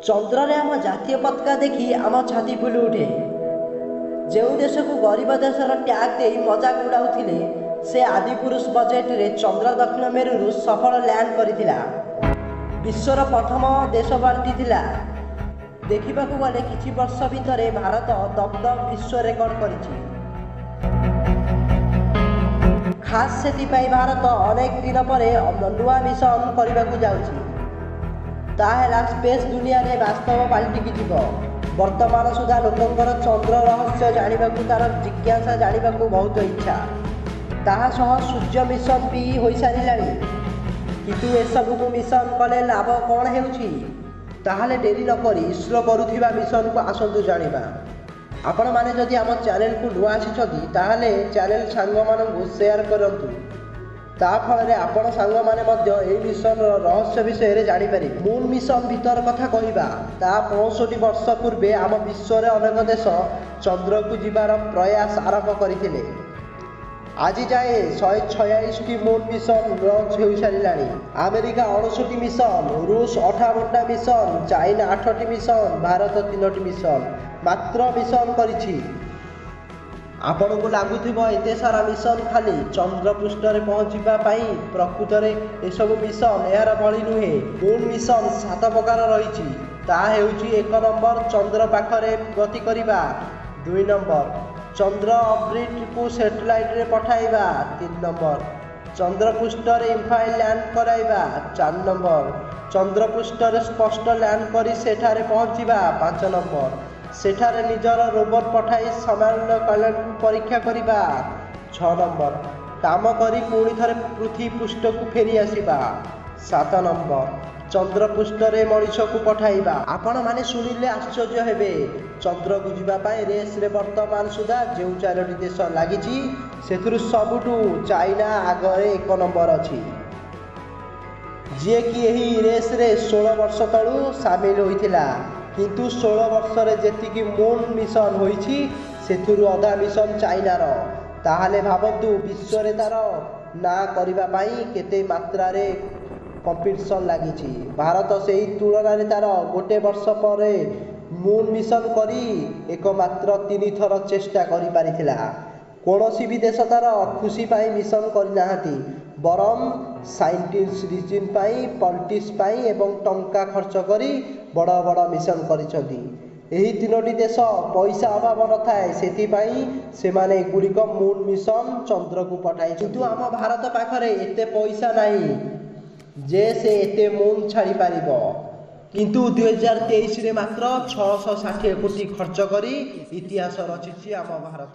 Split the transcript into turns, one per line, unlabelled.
ଚନ୍ଦ୍ରରେ ଆମ ଜାତୀୟ ପତାକା ଦେଖି ଆମ ଛାତି ଫୁଲି ଉଠେ। ଯେଉଁ ଦେଶକୁ ଗରିବ ଦେଶର ଟ୍ୟାଗ୍ ଦେଇ ମଜାକ ଉଡ଼ାଉଥିଲେ, ସେ ଆଦିପୁରୁଷ ବଜେଟରେ ଚନ୍ଦ୍ର ଦକ୍ଷିଣ ମେରୁରୁ ସଫଳ ଲ୍ୟାଣ୍ଡ କରିଥିଲା, ବିଶ୍ୱର ପ୍ରଥମ ଦେଶ ପାଲଟିଥିଲା। ଦେଖିବାକୁ ଗଲେ କିଛି ବର୍ଷ ଭିତରେ ଭାରତ ଦମଦମ ବିଶ୍ୱ ରେକର୍ଡ କରିଛି। ଖାସ୍ ସେଥିପାଇଁ ଭାରତ ଅନେକ ଦିନ ପରେ ନୂଆ ମିଶନ କରିବାକୁ ଯାଉଛି। ତାହା ହେଲା ସ୍ପେସ୍ ଦୁନିଆରେ ବାସ୍ତବ ପାଲଟିକି ଯିବ। ବର୍ତ୍ତମାନ ସୁଦ୍ଧା ଲୋକଙ୍କର ଚନ୍ଦ୍ର ରହସ୍ୟ ଜାଣିବାକୁ, ତାର ଜିଜ୍ଞାସା ଜାଣିବାକୁ ବହୁତ ଇଚ୍ଛା। ତାହା ସହ ସୂର୍ଯ୍ୟ ମିଶନ ବି ହୋଇସାରିଲାଣି। କିନ୍ତୁ ଏସବୁକୁ ମିଶନ କଲେ ଲାଭ କ'ଣ ହେଉଛି? ତାହେଲେ ଡେରି ନକରି ଇସ୍ରୋ କରୁଥିବା ମିଶନକୁ ଆସନ୍ତୁ ଜାଣିବା। ଆପଣମାନେ ଯଦି ଆମ ଚ୍ୟାନେଲକୁ ନୂଆ ଆସିଛନ୍ତି, ତାହେଲେ ଚ୍ୟାନେଲ ସାଙ୍ଗମାନଙ୍କୁ ସେୟାର କରନ୍ତୁ। ତା ଫଳରେ ଆପଣ ସାଙ୍ଗମାନେ ମଧ୍ୟ ଏହି ମିଶନର ରହସ୍ୟ ବିଷୟରେ ଜାଣିପାରିବେ। ମୁନ୍ ମିଶନ ଭିତର କଥା କହିବା, ତା 65 ବର୍ଷ ପୂର୍ବେ ଆମ ବିଶ୍ୱରେ ଅନେକ ଦେଶ ଚନ୍ଦ୍ରକୁ ଯିବାର ପ୍ରୟାସ ଆରମ୍ଭ କରିଥିଲେ। ଆଜି ଯାଏ 146ଟି ମୁନ୍ ମିଶନ ଲଞ୍ଚ ହୋଇସାରିଲାଣି। ଆମେରିକା 59 ମିଶନ, ରୁଷ 58ଟା ମିଶନ, ଚାଇନା 8ଟି ମିଶନ, ଭାରତ 3ଟି ମିଶନ ମାତ୍ର ମିଶନ କରିଛି। ଆପଣଙ୍କୁ ଲାଗୁଥିବ ଏତେ ସାରା ମିଶନ ଖାଲି ଚନ୍ଦ୍ର ପୃଷ୍ଠରେ ପହଞ୍ଚିବା ପାଇଁ। ପ୍ରକୃତରେ ଏସବୁ ମିଶନ ଏହାର ଭଳି ନୁହେଁ। ମୁନ୍ ମିଶନ 7 ପ୍ରକାର ରହିଛି। ତାହା ହେଉଛି, 1 ନମ୍ବର ଚନ୍ଦ୍ର ପାଖରେ ଗତି କରିବା, 2 ନମ୍ବର ଚନ୍ଦ୍ର ଅର୍ବିଟକୁ ସ୍ୟାଟେଲାଇଟରେ ପଠାଇବା, 3 ନମ୍ବର ଚନ୍ଦ୍ରପୃଷ୍ଠରେ ଇମ୍ଫାଇଲ୍ ଲ୍ୟାଣ୍ଡ କରାଇବା, 4 ନମ୍ବର ଚନ୍ଦ୍ରପୃଷ୍ଠରେ ସ୍ପଷ୍ଟ ଲ୍ୟାଣ୍ଡ କରି ସେଠାରେ ପହଞ୍ଚିବା, 5 ନମ୍ବର ସେଠାରେ ନିଜର ରୋବୋଟ ପଠାଇ ସାମାନ୍ୟ କଲ୍ୟାଣକୁ ପରୀକ୍ଷା କରିବା, 6 ନମ୍ବର କାମ କରି ପୁଣି ଥରେ ପୃଥିବୀ ପୃଷ୍ଠକୁ ଫେରି ଆସିବା, 7 ନମ୍ବର ଚନ୍ଦ୍ରପୃଷ୍ଠରେ ମଣିଷକୁ ପଠାଇବା। ଆପଣମାନେ ଶୁଣିଲେ ଆଶ୍ଚର୍ଯ୍ୟ ହେବେ। ଚନ୍ଦ୍ରକୁ ଯିବା ପାଇଁ ରେସ୍ରେ ବର୍ତ୍ତମାନ ସୁଦ୍ଧା ଯେଉଁ 4ଟି ଦେଶ ଲାଗିଛି, ସେଥିରୁ ସବୁଠୁ ଚାଇନା ଆଗରେ 1 ନମ୍ବର ଅଛି, ଯିଏକି ଏହି ରେସ୍ରେ 16 ବର୍ଷ ତଳୁ ସାମିଲ ହୋଇଥିଲା। କିନ୍ତୁ 16 ବର୍ଷରେ ଯେତିକି ମୁନ୍ ମିଶନ ହୋଇଛି, ସେଥିରୁ ଅଧା ମିଶନ ଚାଇନାର। ତାହେଲେ ଭାବନ୍ତୁ ବିଶ୍ୱରେ ତାର ନାଁ କରିବା ପାଇଁ କେତେ ମାତ୍ରାରେ କମ୍ପିଟିସନ୍ ଲାଗିଛି। ଭାରତ ସେହି ତୁଳନାରେ ତାର ଗୋଟେ ବର୍ଷ ପରେ ମୁନ୍ ମିଶନ କରି ଏକମାତ୍ର 3 ଥର ଚେଷ୍ଟା କରିପାରିଥିଲା। କୌଣସି ବି ଦେଶ ତାର ଖୁସି ପାଇଁ ମିଶନ କରିନାହାନ୍ତି, ବରଂ ସାଇଣ୍ଟିଷ୍ଟ ରିଜନ୍ ପାଇଁ, ପଲିଟିକ୍ସ ପାଇଁ ଏବଂ ଟଙ୍କା ଖର୍ଚ୍ଚ କରି ବଡ଼ ବଡ଼ ମିଶନ କରିଛନ୍ତି। ଏହି ତିନୋଟି ଦେଶ ପଇସା ଅଭାବ ନଥାଏ, ସେଥିପାଇଁ ସେମାନେ ଏଗୁଡ଼ିକ ମୁନ୍ ମିଶନ ଚନ୍ଦ୍ରକୁ ପଠାଇଛନ୍ତି। କିନ୍ତୁ ଆମ ଭାରତ ପାଖରେ ଏତେ ପଇସା ନାହିଁ ଯେ ସେ ଏତେ ମୁନ୍ ଛାଡ଼ିପାରିବ। କିନ୍ତୁ 2023ରେ ମାତ୍ର 660 କୋଟି ଖର୍ଚ୍ଚ କରି ଇତିହାସ ରଚିଛି ଆମ ଭାରତ।